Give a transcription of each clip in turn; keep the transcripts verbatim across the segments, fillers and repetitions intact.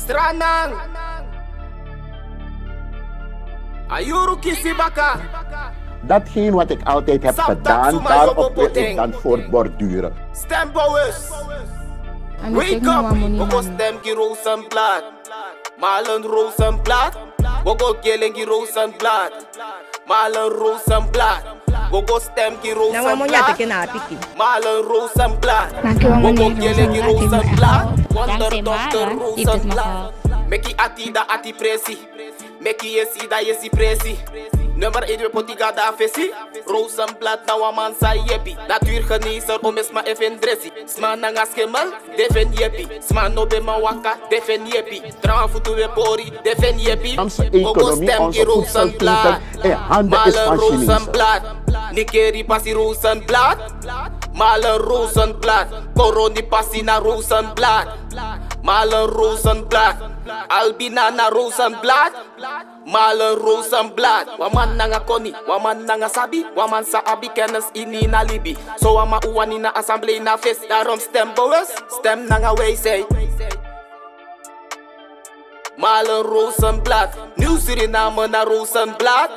Stranan. A yuru kisi baka. Datgene wat ik altijd heb gedaan, daarop wil ik dan voortborduren. Stem bewust. Wake up, we go stem gi Rosenblatt. Malen Rosenblatt. We go gelen gi Rosenblatt. Malen Rosenblatt. We go stem gi Rosenblatt. Malen Rosenblatt. We go gelen gi Rosenblatt. Wonder dokter Rosenblatt. Meki ati da ati presi. Meki yesi da yesi presi. Nummer één we poti gada fesi. Rosenblatt na wan man san yepi. Natuurgenezer, o meki sma e feni dresi. Sma nanga skimmel, den feni yepi. Sma no ben man waka, den feni yepi. Trawan futu we pori, den feni yepi. Go go stem gi Rosenblatt. Malen Rosenblatt. Nikeri pasi Rosenblatt. Malen Rosenblatt. Koroni pasi na Rosenblatt. Malen Rosenblatt. Albina na Rosenblatt. Malen Rosenblatt. Wan man nanga koni, wan man nanga sabi, wan man san abi kennis ini na libi. So wan man un wani na assemblee na fesi, daarom stem bewust, stem nanga wijsheid. Malen Rosenblatt. Nieuw Suriname na Rosenblatt.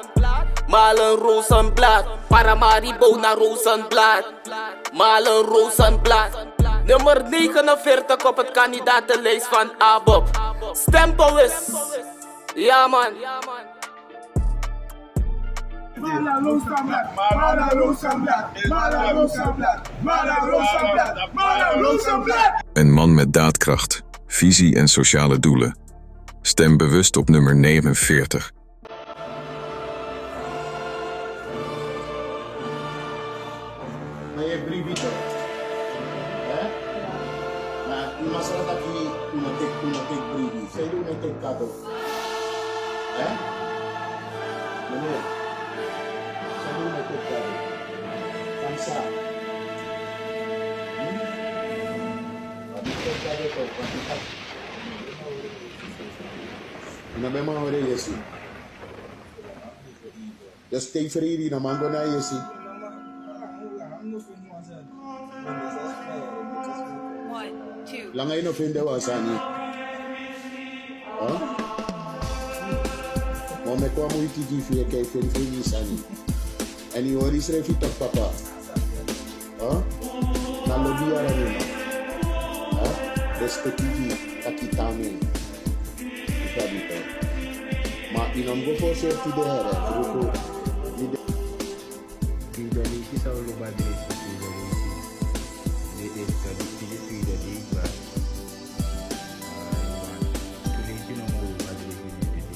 Malen Rosenblatt. Paramaribo na Rosenblatt. Malen Rosenblatt. Nummer negenenveertig op het kandidatenlijst van ABOP. Stem bewust. Ja, man. Een man met daadkracht, visie en sociale doelen. Stem bewust op nummer negenenveertig. Na yu e bribi tu. Eh? Na yu masra taki yu no teki, yu no teki bribi. San yu du, yu no teki kado. Eh? Meneer. San yu du, yu no teki kado. Kamsa. Hmm? Yu no teki kado tu, want yu taki. Yu no ben man hori yesi. Dus te yu frede, yu no man go na yesi. Langa yu no fende wan sani. Huh? Ma meki wan muiti gi yu fu yu kan feni feni yu sani. Èn yu hori yusrefi tok papa. Huh? Na lobi yara numa. Huh? Respeki gi taki tame. Yu sabi tok. Ma yu no mus go forceer fu de here. Ruku. Yu de. Yu de leki san olo badresi yu de leki. De e sabi yu de yu de yu de. Tu leki no mus olo badresi yu de yu de.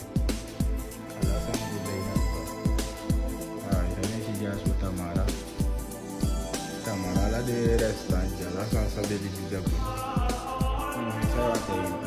Ala sani go de ini a papa. Ah, yu no ben si dyaso Tamara. Tamara ala den restaurant dya, ala sani san ben disi dya bun. San yu wani taigi yu?